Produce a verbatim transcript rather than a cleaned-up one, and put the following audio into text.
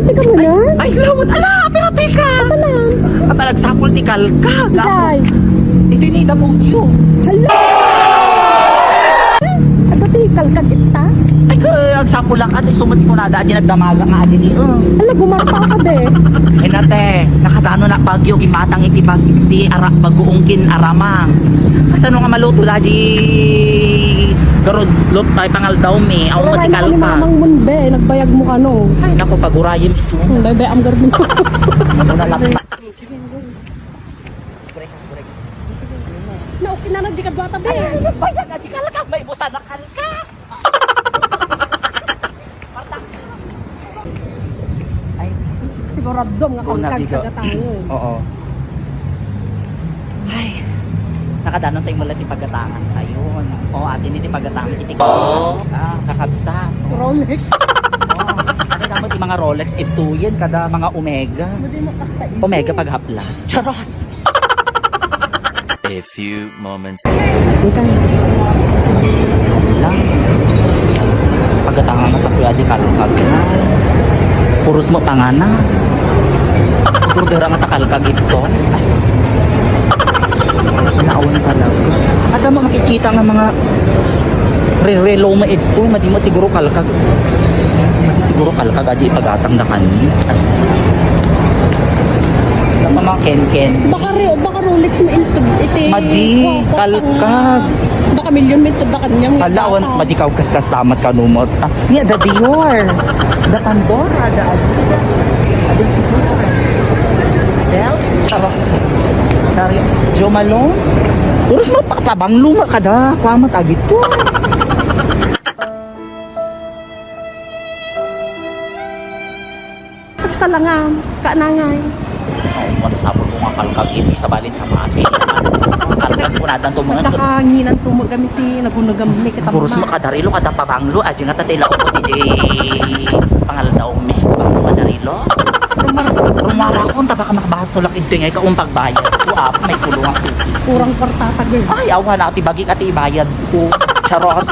Tika mo na? Ay, lawan. Ala, pero tika. Ano? Ang talagsapol ti kalkag. Ijay. Ito yung W. Hala! Agati kalkag ita? Ay, ka, agsapol lang. Ate, sumati ko na da. Adi nagdamaga nga adi ni. Oh. Hala, gumarpa ka, be. Ay, nate, nakadano na bagyo, gimatang iti bag-, iti ara-, bagoong kin aramang. Kasano nga maluto da di garud lut tayo pangaldaw mi. Awan matikalkag. Mamang mun, be. Nagbayag mo kano. Ay, naku, pagurayim isu. Hmm, be, be, am garud mo. Ano na lang. Break, break. Na, okay na na, di ka duwata, be. Ay, ano ba yan? Di ka lang may busa na kalka. Ay. Sigurado nga kalkag kagatangan. Oo. Ay. Nakadanon tayo mula ti pagatangan. Ayun. O, atin iti pagatangan. Iti, ah, kakabsat. Rolex. O, ano naman ti mga Rolex? Ito yan. Kada mga Omega. Pwede mo kasta ito. Omega pag haplas. Charos. A few moments. Ika. Hala. Pagkatanga nga tapoy adi kalkag na. Puros mo pangana. Siguro dara nga takalkag ito. Ay. Naawan talaga. Ada mo makikita nga mga re-relo mo ito, madi mo siguro kalkag. Madi siguro kalkag adi ipagatang na kani. Ano pa mga ken-ken? Baka re-, baka Rolex mo inted iti. Madi, kalkag. Baka milyon mo inted da kanyang. Hala, awan, madi ka kaskas damat ka numot. Ah, niya, da Dior. Da Pandora, da adi. Adi Dior. Bel? Charot. Dari, Jo Malone? Puros mo pa-, pabanglo nga kada. Kwamat agito. Salangam, kaanangay. O, masasapol ko nga kalkag iti sabalin sa mati. Kalkag ko nadan to mga. Nagkakanginan to mo gamit ti nagunagam ni kita. Puros mo kadarilo, kada pabanglo, aji nga tatay laok ko ti pangaldaw mi. Pabanglo kadarilo. Rumara. Rumara ko, taba ka makabasolak iti ngay ka umpagbayad. Ko, apo, may kulong ako. Kurang kwarta ta, girl. Ay, awa na, ati bagik, ati ibayad ko. Charos.